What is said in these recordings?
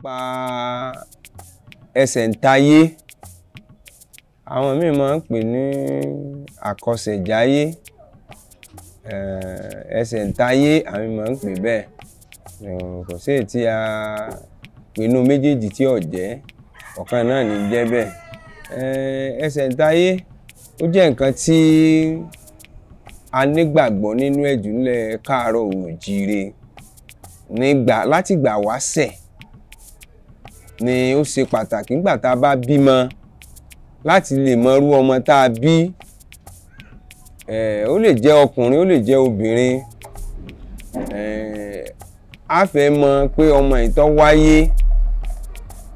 Nípa ẹsẹ̀ ntayé, àwọn míì máa ń pè ní àkọsẹ̀jáyé. Ẹsẹ̀ ntayé àwọn míì máa ń pè bẹ́ẹ̀. Kò sí èyí tí a pinnu méjèèjì tí ò jẹ́, ọ̀kan náà ní jẹ́ bẹ́ẹ̀. Ẹsẹ̀ ntayé ó jẹ́ nǹkan tí a nígbàgbọ́ nínú ẹ̀ jù nílẹ̀ káàárọ̀ oòjíire. Nígbà látìgbà wáṣẹ̀ ni ó ṣe pàtàkì nígbà tá a bá bímọ láti lè mọ irú ọmọ tá a bí. Ó lè jẹ́ ọkùnrin, ó lè jẹ́ obìnrin. A fẹ́ mọ̀ pé ọmọ yìí tó wáyé,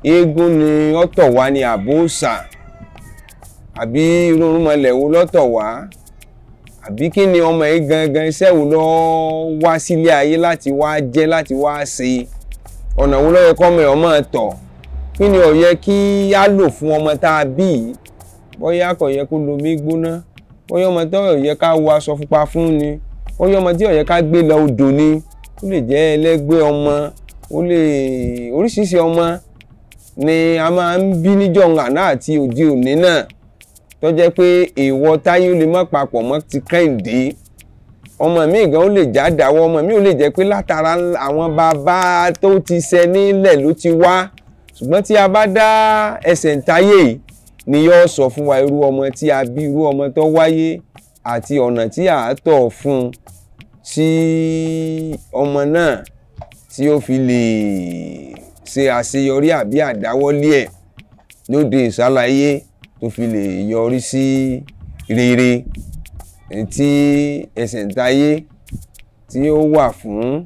eégún ni ó tọ̀ wá ní àbó òòṣà, àbí irú irúnmọlẹ̀ wo ló tọ̀ wá, àbí kí ni ọmọ yìí gangan iṣẹ́ wo ló wá sílé ayé láti wá jẹ́, láti wá ṣe, ọ̀nà wo ló yẹ kọ́mọ ẹ̀ ọmọ tọ̀, kí ni ó yẹ kí á lò fún ọmọ tá a bí yìí, bóyá kò yẹ kó lomi gbóná, bóyá ọmọ tó yẹ ká wọ aṣọ pupa fún ni, bóyá ọmọ tí ó yẹ ká gbé lọ odò ni. Ó lè jẹ́ ẹlẹ́gbẹ́ ọmọ, ó lè oríṣiríṣi ọmọ ni a máa ń bí níjọ́ àná àti òde òní náà, tó jẹ́ pé èèwọ̀ táyé ó lè má papọ̀ mọ́ ti Kẹ́hìndé. Ọmọ mi gan ó lè jádàwọ́, ọmọ mi ó lè jẹ́ pé látara àwọn bàbá tó ti ṣẹ nílẹ̀ ló ti wá. Ṣùgbọ́n tí a bá dá ẹsẹ̀ ntayé yìí ni yóò sọ fún wa irú ọmọ tí a bí, irú ọmọ tó wáyé àti ọ̀nà tí a tọ̀ fún un tí ọmọ náà tí ó fi lè ṣe àṣeyọrí àbí àdáwọ́lé ẹ̀ lóde ìsálayé tó fi lè yọrí sí rere. Tí ẹsẹ̀ ntayé tí ó wà fún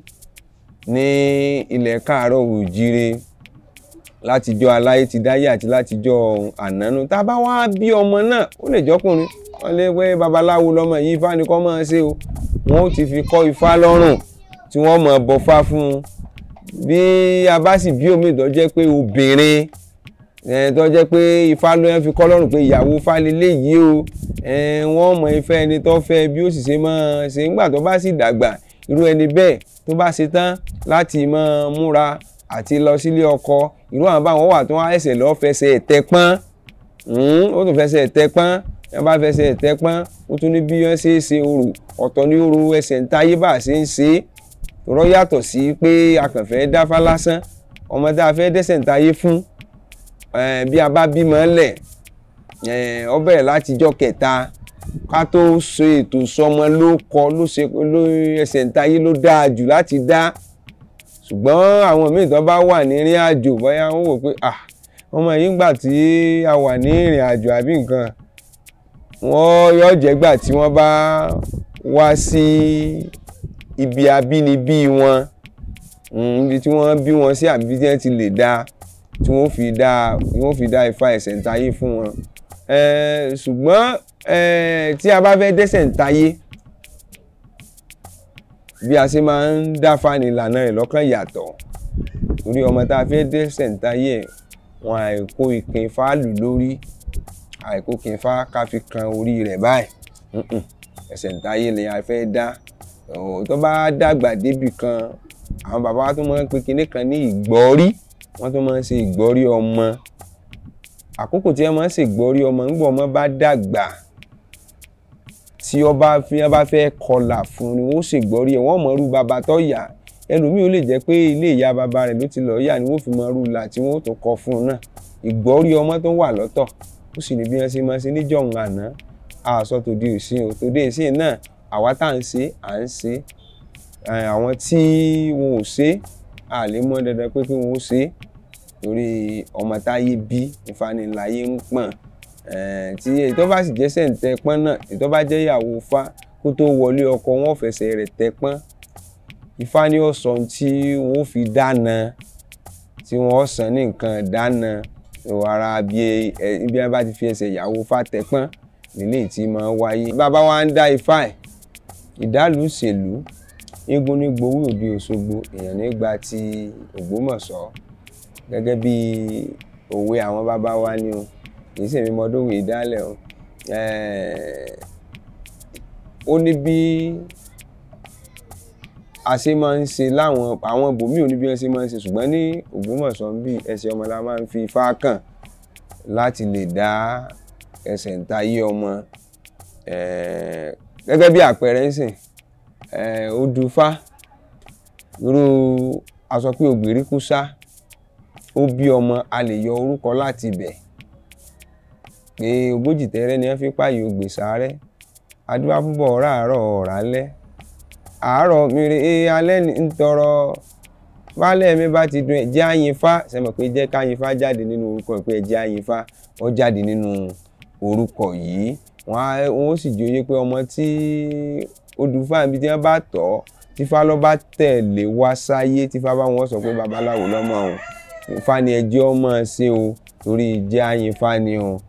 ní ilẹ̀ káàárọ̀ oòjíire látijọ́ aláyé ti dáyé àti látijọ́ ànánú. Tá a bá wá bí ọmọ náà, ó lè jọ́kùnrin, wọ́n lè pé babaláwo lọmọ yìí, ifá ni kó máa ṣe o, wọ́n ó ti fi kọ́ ifá lọ́rùn tí wọ́n mọ̀ bọ́fá fún un. Bí a bá sì bí omi tó jẹ́ pé obìnrin, tó jẹ́ pé ifá ló ń fi kọ́ lọ́rùn pé ìyàwó ifá leléyìí o, wọ́n mọ ifá ẹni tó fẹ́ bí ó sì ṣe máa ṣe. Nígbà tó bá sì dàgbà, irú ẹni bẹ́ẹ̀ tó bá ṣe tán láti máa múra àti lọ sílé ọkọ, irú àwọn báwọn wà tó wá ẹsẹ̀ lọ́ọ́ fẹsẹ̀ tẹ pọ́n. Ó tún fẹsẹ̀ tẹ pọ́n. Bí wọ́n bá fẹsẹ̀ tẹ pọ́n, ó tún ní bí wọ́n ṣe é ṣe orò. Ọ̀tọ̀ ní orò ẹsẹ̀ ntayé bá ṣe ń ṣe é. Tòrọ́ yàtọ̀ sí pé a kàn fẹ́ dáfá lásán. Ọmọ tá a fẹ́ dẹ́sẹ̀ ntayé fún, bí a bá bímọ lẹ̀, ó bẹ̀rẹ̀ láti ijọ́ kẹta ká tó ṣe ètò sọmọ ló kọ ló ṣe ló ẹsẹ̀ ntayé ló dáa jù láti dá. Ṣùgbọ́n àwọn míì tó bá wà ní ìrìn àjò, bóyá wọ́n wò pé ọmọ yìí ńgbà tí a wà ní ìrìn àjò àbí nǹkan, wọ́n yóò jẹ́ gbà tí wọ́n bá wá sí ibi abínibí wọn, ibi tí wọ́n bí wọn sí àbí tí wọ́n ti lè dá, tí wọ́n fi dá, wọ́n fi dá ifá ẹsẹ̀ ntayé fún wọn. Ṣùgbọ́n tí a bá fẹ́ dẹ́sẹ̀ ntayé, bí a ṣe máa ń dáfá ní ìlànà rẹ̀ lọ́kàn yàtọ̀. Torí ọmọ tá a fẹ́ dẹ́sẹ̀ ntayé ẹ̀, wọn àìkó ìpín ifá lù lórí, àìkó ìpín ifá ká fi kan orí rẹ̀ báyìí. Ẹsẹ̀ ntayé ni a fẹ́ dá. Tó bá dàgbà débì kan, àwọn bàbá wa tó máa ń pe kinní kan ní ìgbọ́rí. Wọ́n tó máa ń ṣe ìgbọ́rí ọmọ. Àkókò tí wọ́n máa ń ṣe ìgbọ́rí ọmọ, nígbà ọmọ bá dàgbà tí ọba fi wọ́n bá fẹ́ kọlà fún ni wọ́n ó ṣe ìgbọ́rí ẹ̀, wọ́n mọ irú bàbá tó yà. Ẹlòmíì ó lè jẹ́ pé ilé ìyá bàbá rẹ̀ ló ti lọ yà ni wọ́n fi mọ irú ìlà tí wọ́n ó tún kọ fún un náà. Ìgbọ́rí ọmọ tó wà lọ́tọ̀, ó sì ní bí wọ́n ṣe máa ṣe níjọ̀hún àná. Àṣọ tòde ìsìn o, tòde ìsìn náà àwa tá à ń ṣe, à ń ṣe. Àwọn tí wọn ò ṣe, a lè mọ̀ dandan pé kí wọn ó ṣe, torí ọmọ táyé bí ifá ni láyé ń pọ̀n. Tí èyí tó bá sì jẹ́ sẹ̀ǹtẹ̀ pọ́n náà, èyí tó bá jẹ́ ìyàwó ifá kó tó wọlé ọkọ, wọn ò fẹsẹ̀ rẹ̀ tẹ pọ́n. Ifá ni ó sọ ohun tí wọn ó fi dáná, tí wọn ó san ní nǹkan dáná. Ara bí wọ́n bá ti fi ẹsẹ̀ ìyàwó ifá tẹ pọ́n nílé tí máa ń wáyé. Bàbá wa ń dá ifá ẹ̀, ìdálù ṣèlú, eégún ní gbowó òde Òṣogbo, èèyàn nígbà tí Ògbómọ̀ṣọ́. Gẹ́gẹ́ bí òwe àwọn bàbá wa ni o, kì í ṣèmi mọdówè ìdálẹ̀ o. Ó ní bí a ṣe máa ń ṣe láwọn àwọn ibòmíì ò ní bí wọ́n ṣe máa ń ṣe, ṣùgbọ́n ní Ògbómọ̀ṣọ́ ń bí ẹsẹ̀ ọmọ la máa ń fi ifá kàn láti lè dá ẹsẹ̀ ń tayé ọmọ. Gẹ́gẹ́ bí àpẹẹrẹ ń sìn, odùfá irú a sọ pé ògbèríkúsá ó bí ọmọ, a lè yọ orúkọ láti ibẹ̀ pé ogójì tẹ́rẹ́ ni wọ́n fi pààyè ògbè sáré, adúbá fúnbọ̀ ọ̀rá àárọ̀ ọ̀rá lẹ́ àárọ̀ mire alẹ́ ń tọrọ balẹ̀ mi bá ti dùn ẹ̀ jẹ́ àyìnfá. Sẹ́mọ̀ pé jẹ́ káyìnfá jáde nínú orúkọ pé jẹ́ àyìnfá ó jáde nínú orúkọ yìí. Wọ́n ó sì jòyè pé ọmọ tí odùfá ibi tí wọ́n bá tọ́ tífá lọ́ bá tẹ̀lé wá sáyé, tífá bá wọn sọ pé babaláwo lọ́mọ o, Ifá ni ẹjẹ́ ọmọ ṣe o, torí jẹ́ àyìnfá ni o.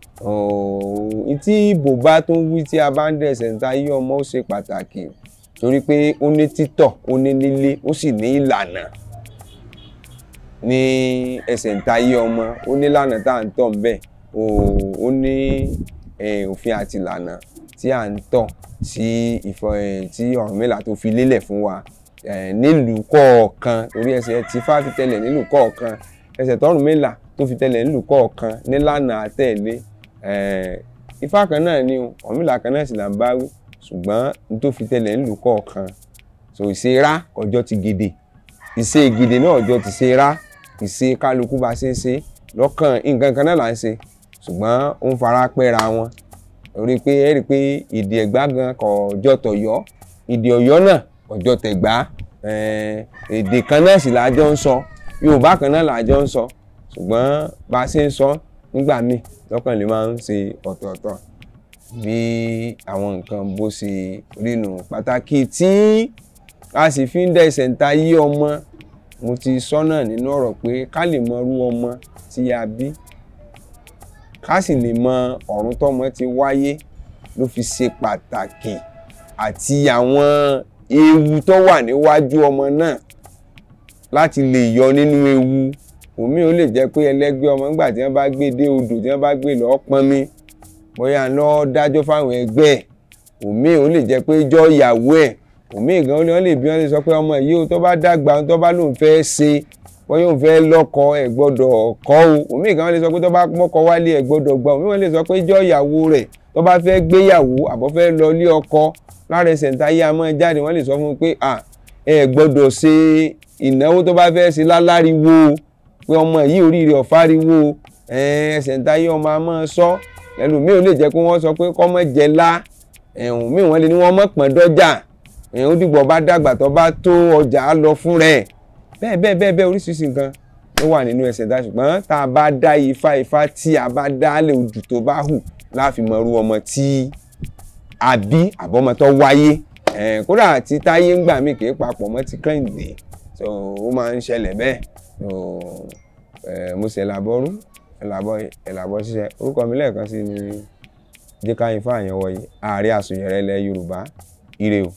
Tí ìbò bá tún wí tí a bá ń dẹ̀sẹ̀ ń ta yí ọmọ ó ṣe pàtàkì, torí pé ó ní títọ̀, ó ní lílé, ó sì ní ìlànà ní ẹsẹ̀ ń ta yí ọmọ, ó ní ìlànà tá à ń tọ̀ ń bẹ̀, ó ní òfin àti ìlànà tí à ń tọ̀ tí Ọ̀rúnmìlà tó fi lélẹ̀ fún wa nílùú kọ̀ọ̀kan, torí ẹsẹ̀ tí Ifá fi tẹ̀lẹ̀ nílùú kọ̀ọ̀kan, ẹsẹ̀ tọ́rùnmìlà tó fi tẹ̀lẹ̀ nílùú kọ̀ọ̀kan nílànà àtẹ̀lé. Ifá kan náà ni Ọ̀rúnmìlà kan náà sì là ń bá wí, ṣùgbọ́n n tó fi tẹ̀lẹ̀ nílùú kọ̀ọ̀kan. So ìṣerá ọjọ́ ti gèdè, ìṣe gèdè náà ọjọ́ ti ṣerá, ìṣe kálukú bá ṣe ń ṣe lọ́kàn nǹkan kan náà là ń ṣe, ṣùgbọ́n ó ń fara pẹ́ra wọn. Torí pé ẹ rí i pé èdè Ẹ̀gbá gan kò jọ tọ̀yọ́, èdè Ọ̀yọ́ náà kò jọ tẹ̀gbá, èdè kan náà sì là jọ ń sọ, Yorùbá kan náà là jọ ń sọ, ṣùgbọ́n bá a ṣe ń sọ nígbà míì lọ́kàn lè máa ń ṣe ọ̀tọ̀ọ̀tọ̀ bí àwọn nǹkan bó ṣe rí nù. Pàtàkì tí a sì fi ń dẹ̀sẹ̀ ń ta yí ọmọ, mo ti sọ náà nínú ọ̀rọ̀ pé ká lè mọ irú ọmọ tí a bí, ká sì lè mọ ọ̀run tọ́mọ ti wáyé ló fi ṣe pàtàkì, àti àwọn ewu tó wà níwájú ọmọ náà láti lè yọ nínú ewu. Òmí ò lè jẹ́ pé ẹlẹ́gbẹ́ ọmọ nígbà tí wọ́n bá gbé dé odò, tí wọ́n bá gbé lọ́ọ́ pọnmi, bóyá lọ dájọ́ fáwọn ẹgbẹ́ ẹ̀. Òmí ò lè jẹ́ pé jọ́ ìyàwó ẹ̀. Òmí gan wọ́n lè bí wọ́n lè sọ pé ọmọ yìí ó tó bá dàgbà tó bá lóun fẹ́ ṣe, bóyá òun fẹ́ lọ́kọ ẹ̀ gbọ́dọ̀ kọ́ o. Òmí gan wọ́n lè sọ pé tó bá mọ́kọ wálé ẹ̀ gbọ́dọ̀ gbà. Òmí wọ́n lè sọ pé jọ́ ìyàwó rẹ̀ tó bá fẹ́ gbéyàwó àbọ̀ fẹ́ lọ lé ọkọ lára ẹsẹ̀ ń táyé a máa jáde, wọ́n lè sọ fún un pé ẹ gbọ́dọ̀ ṣe ìnáwó tó bá fẹ́ ṣe láláriwo, pé ọmọ yìí oríire ọ̀fáriwo. Ẹsẹ̀ ń táyé ọmọ a máa sọ. Ẹlòmíì ò lè jẹ́ pé wọ́n sọ pé kọ́mọ jẹ lá, ẹ̀hún míì wọ́n lè ní wọ́n mọ̀ pọ́n dọ́jà, ẹ̀hún dìgbò bá dàgbà tó bá tó ọjà á lọ fún rẹ̀. Bẹ́ẹ̀ bẹ́ẹ̀ bẹ́ẹ̀ bẹ́ẹ̀ oríṣiríṣi nǹkan ló wà nínú ẹsẹ̀ tá, ṣùgbọ́n tá a bá dá ifá, ifá tí a bá dá lé odù tó bá hù láàfin mọ irú ọmọ tí a bí àbọ̀mọ tó wáyé. Kódà tí táyé ń gbà mí kì í papọ̀ mọ́ ti Kẹ́hìndé, so ó máa ń ṣẹlẹ̀ bẹ́ẹ̀. So mo ṣe làbọ̀rú ẹ̀làbọ̀ ṣiṣẹ́. Orúkọ mi lẹ́ẹ̀kan sí ni Jẹ́káyinfá Àyànwọ̀yí, ààrẹ àsùnyẹ̀rẹ̀ ilẹ̀ Yorùbá. Ire o.